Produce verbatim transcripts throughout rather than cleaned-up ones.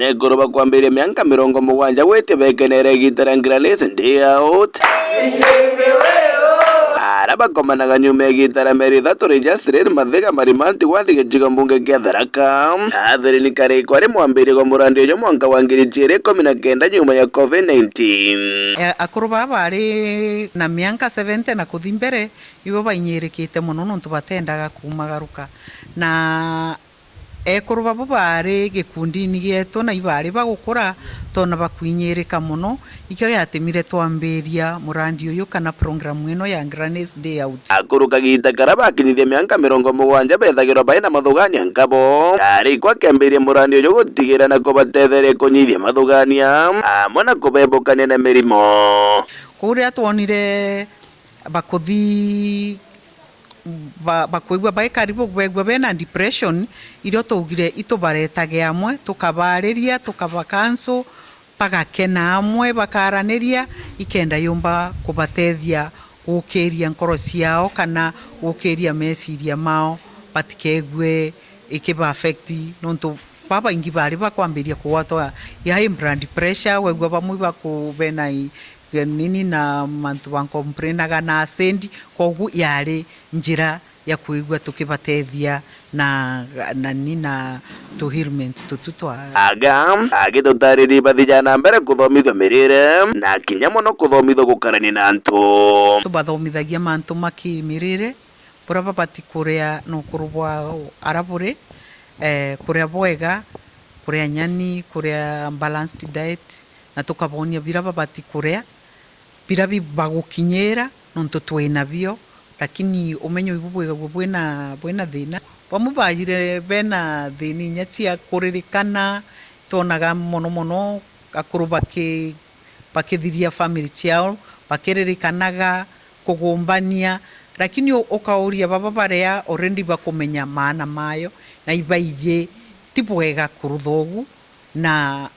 Ekuru bakwambiria mianka mirongo mugwanja gwitia bekenere igita ria Grannies Day Out. Ara bakomanaga nyuma ya igita ria mieri ithatu ri Justin Mathiga Marimanti wadi gicigo mbunge kia Tharaka. Catherine Kariko ari mwambiria gwa murandi uju mwanka wa ngiri ciiri ikumi na kenda nyuma ya covid nineteen. E, akuru baa bari na mianka seventy na kuthi mbere, ibo bainyirikite mono nontu batendaga kumagaruka. Na ekuru babo baari gikundini gietu na ibaari bagukura, twona bakwinyirika mono, ikio giatumire twambiria murandi uyu kana program ino ya Grannies Day Out. Akuru kagita kara bakinyithia mianka mirongo mugwanja bethagirwa bai na mathugania nkabo. Kaari ikwa kiambiria murandi uyu gutigira na kubatetheria kunyithia mathugania, amwe na kubebukania na mirimo. Kuu riria twonire bakuthi ba-, bakwigua bai karibu, beegua bena depression, irio twaugire itubaretage amwe, tukabaariria, tukaba counsel, bagakena amwe, bakaaraniria, ikenda yumba kubatethia gukiria nkoro ciao kana gukiria meciria mao, batikeegue ikiba affect, nontu babaingi baari bakwambiria kugwatwa ya high blood pressure, weegua bamwe ibaku-, bena i-, nini na mantu bancomplainaga na acid, kwogu yaari njira ya kwigua tukibatethia na, na ni na tu ailments tutu twa. Aga agitutariria ibathija na mbere kuthomithua mirire na kinya mono kuthomithua gukarania na antu. Tubathomithagia mantu ma kimirire, buria babati kuria na ukuru bwao ara buri, eh, kuria bwega, kuria nyani, kuria balanced diet, na tukabonia biria babati kuria, biria bibagukinyira nontu twina bio, lakini umenyo ibu bwigagua bwina, bwina thina. Bamwe baajire bena thina inya cia kuririkana, twonaga mono mono akuru baki-, bakithiria family ciao, bakiririkanaga kugumbania, lakini u-, ukauria baba baria already bakumenya maana mayo, na ibaiji ti bwega kurutha ugu, na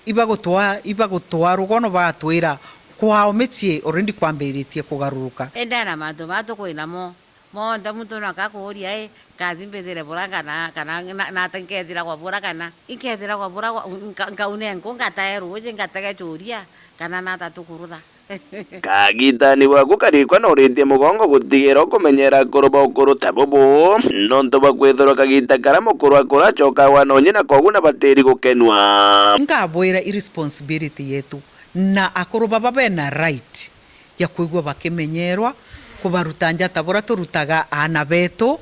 ibagutwa-, ibagutwaa rugono bagatwira kwao micii already kwambiritie kugaruruka. Indi na mantu maa tukwinamo, monthe muntu no akakuuria, "I, kathi mbithire bura kana, kana na, nata nkethiragwa bura kana inkethiragwa bura gwa, nka-, nkaune nku, ngatae ruuji, ngatege churia, kana nata tukurutha?" Kagitani bwaku karikwa na uritie mugongo gutigira ukumenyera akuru ba ukuru ta bubu, nontu bwa kwithirwa kagita kara mukuru akura acoka wana unyi na kwogu na batiri gukenua. Nkabwira i responsibility yetu, na akuru baba bena right ya kwigua bakimenyerwa, kubaruta nja ta buria turutaga aana betu,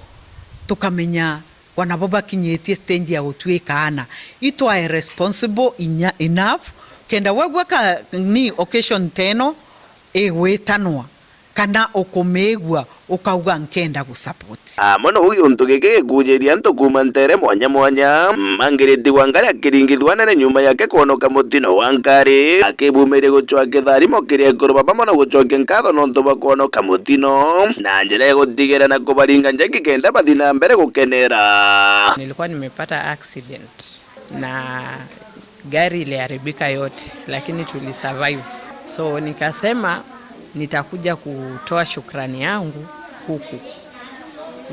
tukamenya wana bo bakinyitie stage ya gutuika aana. Itwae responsible inya, enough, kenda wegua ka ni occasion teno igwitanwa, kana ukumigua ukauga, "Nkenda gusupport." Amwe na uu giuntu giki gikuujiria antu kuuma nteere mwanya mwanya, mangiriti gwa ngari akiringithua nene nyuma yake kwonoka mutino wa ngari, akibumiria gucwa kitharimo kiri ekuru baba mono gucokia nkatho nontu bwa kwonoka mutino na njira ya gutigira na kubaringa njengi kenda bathi na mbere gukenera. Nilikuwa nimepata accident na gari iliharibika yote, lakini tulisurvive. So nikasema nitakuja kutoa shukrani yangu huku,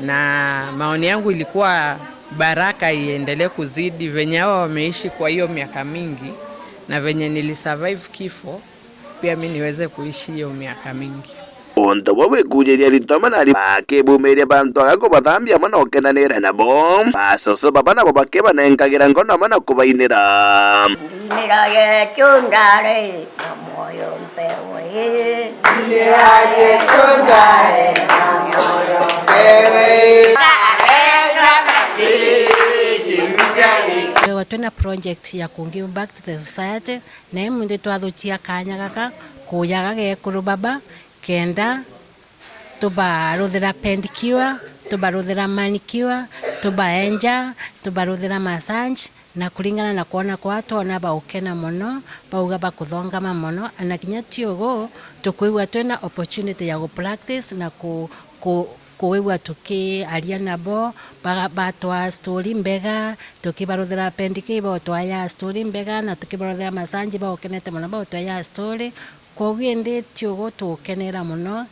na maoni yangu ilikuwa baraka iendelee kuzidi venye hawa wameishi kwa hiyo miaka mingi, na venye nilisurvive kifo, pia mi niweze kuishi hiyo miaka mingi. Untu buu bwikuujiria aritwa amwe na ari-, bakibumiria bantu aga kubathambia amwe na ukenanira nabo. Basoso baba nabo bakibanenkagira ngono amwe na kubainira. Inira Yesu ndare na moyo mpewe. Inira Yesu ndare na moyo mpewe. Twithagwa twina project ya ku give back to the society, na imunthi twathukia kaanya gaka kuujaga gekuru baba, kenda tubaruthira pedicure, tubaruthira manicure, tubaenja, tubaruthira massage, na kuringana na kwona kwao twona baukena mono, bauga bakuthongama mono, na kinya ti ugu, tukwigua twina opportunity ya gu practice na ku-, ku-, kwigua tukiaria nabo, ba-, batwaa story mbega, tukibaruthira pedicure, bautwaa story mbega, na tukibaruthira massage, baukenete mono, bautwaa story. Kwogu indi ti ugu tugukenera mono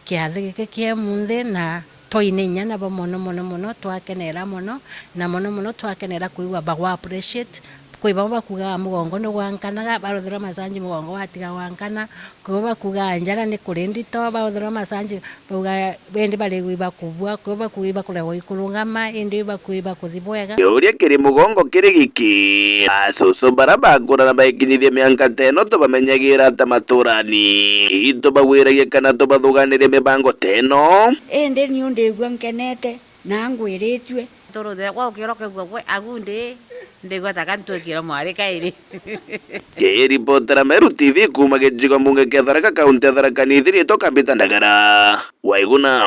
kiathi giki kia imunthi, na Twaine inya nabo mono, mono, mono, twakenera mono, na mono, mono, twakenera kwigua bagwa appreciate. Kwi bamwe bakugaga mugongo ni gwankanaga, baruthirwa masanji mugongo watiga gwankana, kwi bo bakugaga njara ni kuri ndito, baruthirwa masanji bauga indi barigwi bakubua, kwi bo bakuga ibakuregwa ikurungama, indi ibakuga ibakuthi bwega. Kiuria kiri mugongo kiri giki, asusu bara bakurana baikinyithia mianka teno tubamenyagira ata maturani? Itubagwiragia kana tubathuganirie mibango teno? Indi niu ndigua nkenete na ngwiritue. Turuthira kwa ukiro kegua gwe agu ndi, ndigua ta ka ntwikire mwari kairi. Kiripotera Meru T V kuuma gicigo mbunge kia Tharaka, kaunti ya Tharaka Nithi, riitwa Kambita Ndagara. Waiguna.